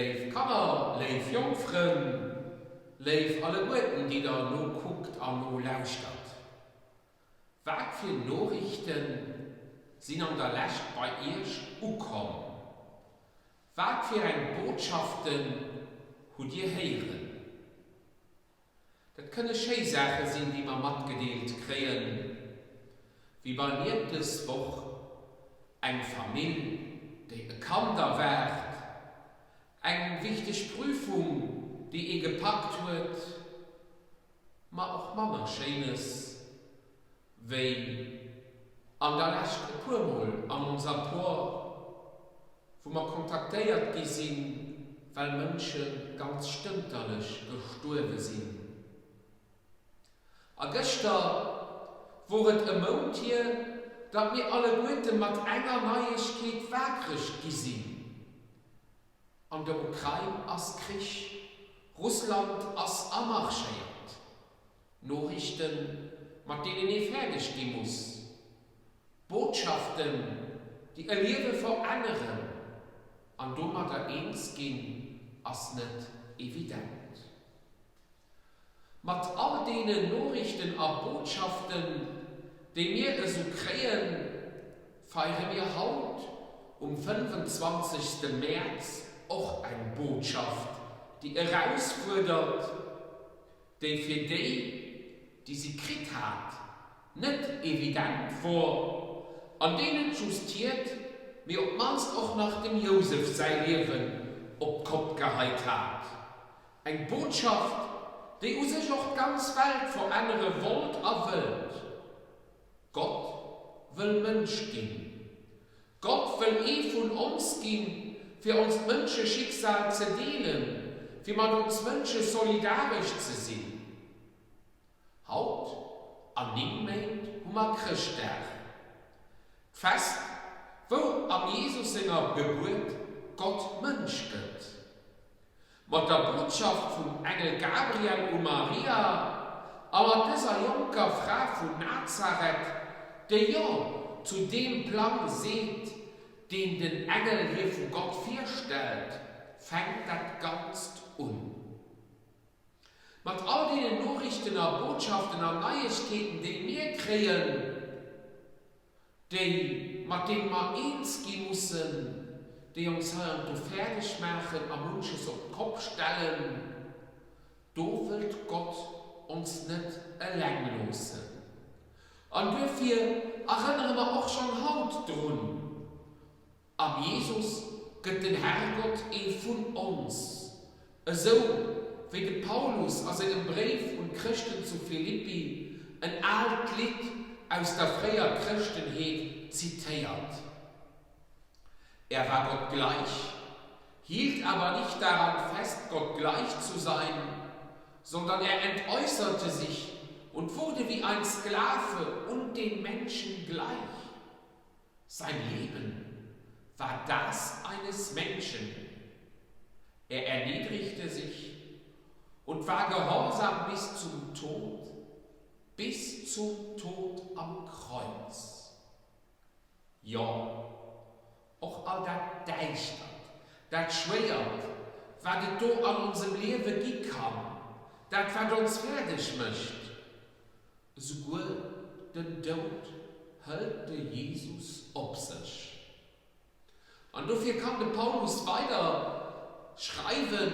Léif Kanner, léif jonk Frënn, léif alleguerten, déi der nokuckt an nolauschtert, Wat fir Noriichten sinn an der Lescht bei Iech ukomm? Wat fir eng Botschaften hutt Dir héieren? Dat kënne schéi Saache sinn, déi mer matgedeelt kréien, wéi bei mir dës Woch eng Famill, déi e Kand erwaart, eng wichteg Prüfung, déi ee gepackt huet, ma och manner Schéines, wéi an der Lescht e puermol an onser Por, wou mer kontaktéiert gi sinn, well Mënsche ganz stënterlech gestuerwe sinn. A gëschter wor et e Mount hier, datt mir alleguerte mat enger Neiegkeet waakreg gi sinn, An der Ukrain ass Krich, Russland ass amarschéiert. Noriichten, mat deenen ee fäerdeg gi muss. Botschaften, déi e Liewe veränneren an domadder eens ginn, ass net evident. Mat all deenen Noriichten a Botschaften, déi mir esou kréien, feiere mir haut um 25. Mäerz och eng Botschaft, déi erausfuerdert, déi fir déi, déi si kritt hat, net evident wor, an déi net just hiert, mee op d'mannst och nach dem Jousef säi Liewen op d'Kopp geheit hat. Eng Botschaft, déi u sech och d'ganz Welt verännere wollt a wëllt. Gott wëll Mënsch ginn. Gott wëll ee vun ons ginn, fir onst Mënscheschicksal ze deelen, fir mat ons Mënsche solidaresch ze sinn. Haut, an 9 Méint, hu mer Chrëschtdag. D'Fest, wou am Jesus senger Gebuert Gott Mënsch gëtt. Mat der Botschaft vum Engel Gabriel u Maria a mat dëser jonker Fra vun Nazareth, déi Jo zu deem Plang seet, deen den Engel hir vu Gott virstellt, fänkt dat Ganzt un. Mat all deenen Noriichten a Botschaften an Neiegkeeten, déi mir kréien, déi, mat deene mer eens gi mussen, déi ons heiansdo fäerdeg maachen a munches op d'Kopp stellen, do wëllt Gott ons net eleng loossen. An duerfir erënnere mer och schonn haut drun, Am Jesus gëtt den Herrgott ee vun ons, esou wéi de Paulus a sengem Bréif un d'Chrëschten zu Philippi en aalt Lidd aus der fréier Chrëschtenheet zitéiert. Er war Gott gleich, hielt aber nicht daran fest, Gott gleich zu sein, sondern er entäußerte sich und wurde wie ein Sklave und den Menschen gleich. Sein Leben war das eines Menschen. Er erniedrigte sich und war gehorsam bis zum Tod, bis zum Tod am Kreuz. Jo, och all dat Däischtert, dat Schwéiert, wat et do an onsem Liewe gi kann, dat wat ons fäerdeg mécht, Esouguer den Doud hëlt de Jesus op sech. An dofir kann de Paulus weider schreiwen,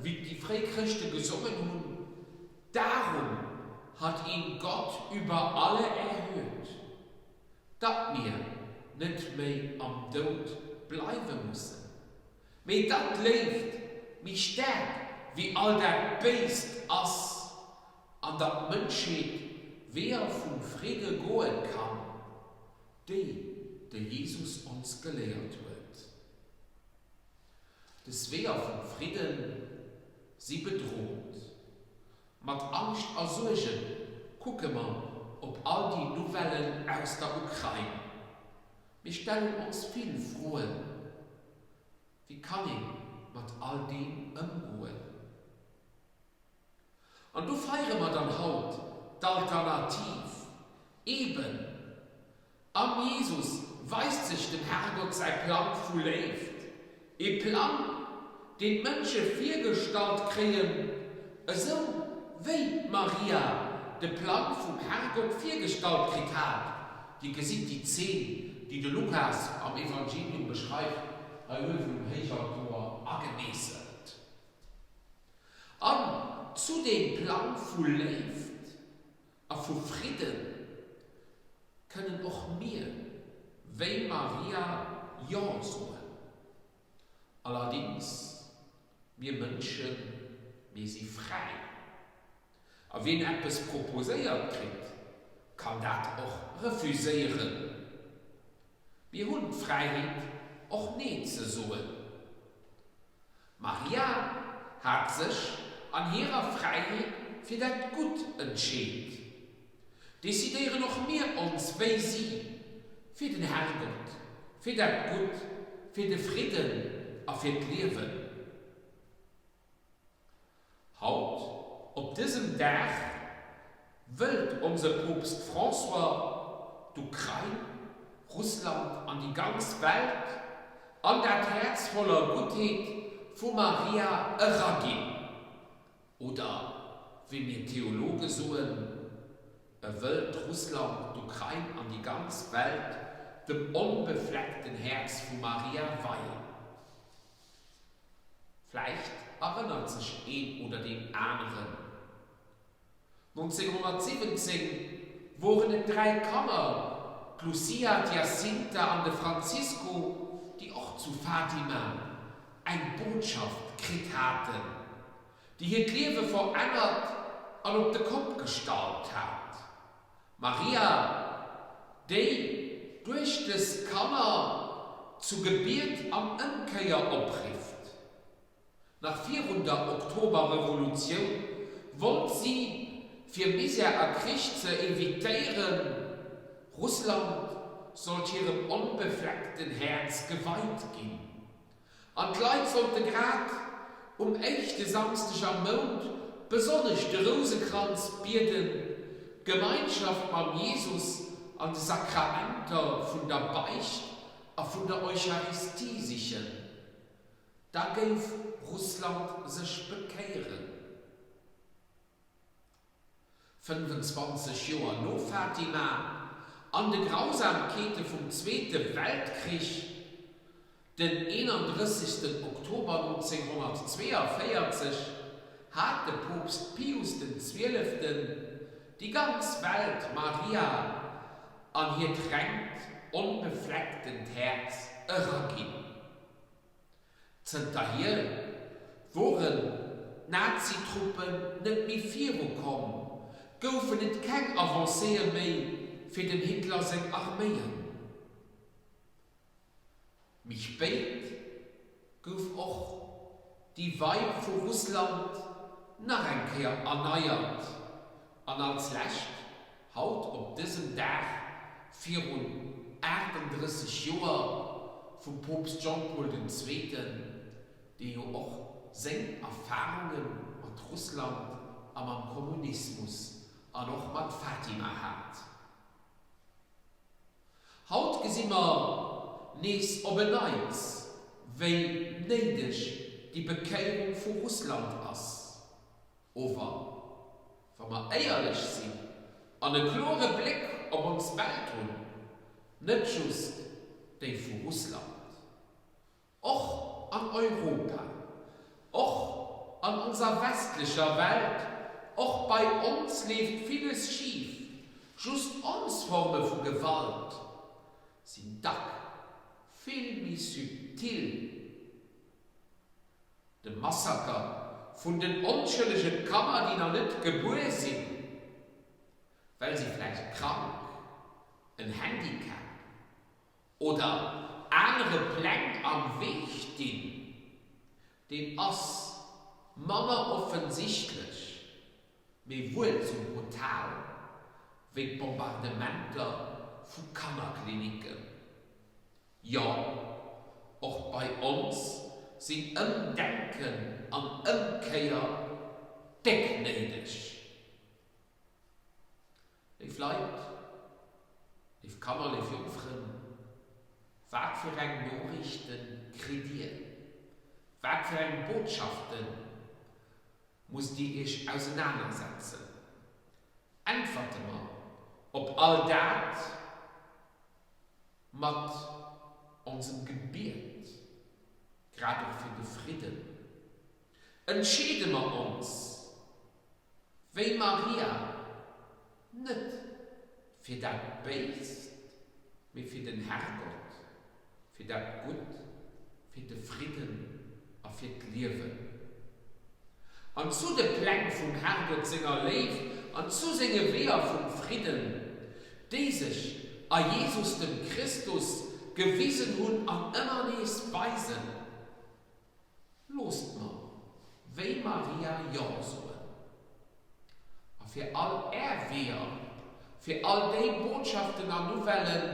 wéi déi fréi Chrëschte gesongen hunn, Darum hat ihn Gott über alle erhöht, datt mir net méi am Doud bleiwe mussen, mee datt d'Léift méi staark wéi all dat Béist ass, An datt d'Mënschheet Weeër vum Fridde goe kann, déi de Jesus ons geléiert huet. Des Weeër vum Fridde si bedrot. Mat Angscht a Suerge kucke mer op all déi Nouvellen aus der Ukrain. Mir stellen ons vill Froen, Wéi kann ee mat all deem ëmgoen? An do feiere mer dann haut d'Alternativ. Eben, am Jesus weist sech dem Herrgott säi Plang vu Léift. Ee Plang, deen d'Mënsche virgestallt kréien, esou wéi d'Maria de Plang vum Herrgott virgestallt kritt hat. Dir gesitt déi Zeen, déi de Lukas am Evangelium beschreift, hei uewen um Héichaltoer agemeesselt. An zu deem Plang vu Léift a vu Fridden kënnen och mir, wéi Maria, Jo soen. Allerdings, mir Mënschen, mir si fräi. A wien eppes proposéiert kritt, kann dat och refuséieren. Mir hunn d'Fräiheet, och Nee ze soen. D'Maria hat sech an hirer Fräiheet fir dat Gutt entscheet. Decidéieren och mir ons wéi si, fir den Herrgott, fir dat Gutt, fir de Fridden a fir d'Liewen. Haut, op dësem Dag, wëllt onse Poopst François d'Ukrain, Russland an déi ganz Welt an dat Häerz voller Guttheet vu Maria eraginn. Oder wéi mir Theologe soen, e wëllt Russland, d'Ukrain an déi ganz Welt dem onbefleckten Häerz vu Maria weien. Vläicht erënnert sech een oder deen aneren, 1917 woren et 3 Kanner, d'Lucia, d'Jacinta an de Francisco, déi och zu Fatima eng Botschaft kritt haten, déi hiert Liewe verännert an op de Kopp gestallt hat. Maria, déi duerch dës Kanner zu Gebiet an Ëmkéier oprifft. Nach virun der Oktoberrevolutioun wollt si, fir Misär a Krich ze evitéieren, Russland sollt hirem onbefleckten Häerz geweit ginn, an d'Leit sollte grad um éischte Samsdeg am Mount besonnesch de Rousekranz bieden, d'Gemeinschaft mam Jesus an de Sakramenter vun der Beicht a vun der Eucharistie sichen. Da géif Russland sech bekéieren. 25 Joer no Fatima an de Grausamkeete vum Zweete Weltkrich, den 31. Oktober 1942, hat de Poopst Pius den Zwieleften déi ganz Welt Maria an hiert rengt, onbeflecktent Häerz eraginn. Zënterhier woren d'Nazitruppen net méi viru komm, goufen et keng Avancéeë méi fir dem Hitler seng Arméien. Méi spéit gouf och déi Wei vu Russland nach eng Kéier erneiert an als lescht Haut op dësem Dag virun 38 Joer vum Poopst John Paul den Zweeten, dee jo och seng Erfarunge mat Russland a mam Kommunismus an och mat Fatima hat. Haut gesi mer nees op en Neits, wéi néideg déi Bekéierung vu Russland ass. Ower wa mer éierlech sinn an e klore Bléck op ons Welt hunn, net just déi vu Russland, och an Europa, och an onser westlecher Welt, och bei ons leeft villes schif, just ons Forme vu Gewalt sinn dack vill méi subtil. De Massaker vun den onschëllege Kanner, déi nach net gebuer sinn, well si vläicht krank, en Handicap oder anere Pläng am Wee stinn, deen ass manner offensichtlech, mee wuel sou brutal wéi d'Bombardementer vu Kannerklinicken. Jo, och bei ons sinn Ëmdenken an Ëmkéier déck néideg. Léif Leit, léif Kanner, léif Jongfrënn, wat fir eng Noriichten kritt Dir? Wat fir eng Botschafte musst Dir Iech ausenanersetzen? Äntwerte mer op all dat mat onsem Gebiet, grad och fir de Fridden. Entscheede mer ons, wéi Maria, net fir dat Béist, mee fir den Herrgott, fir dat Gutt, fir de Fridden a fir d'Liewen. An zu de Pläng vum Herrgott senger Léift an zu senge Weeër vum Fridden, déi sech a Jesus dem Christus gewisen hunn an ëmmer nees weisen. Loosst mer wéi Maria Jo soen. A fir all Är Weeër, fir all déi Botschaften an Nouvellen,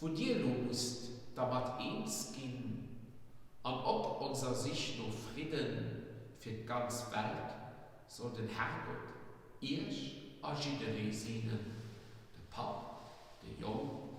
wou Dir elo musst dermat eens ginn, an op onser Sich no Fridden fir d'ganz Welt, soll den Herrgott Iech a jidderee seenen, de Papp, de Jong.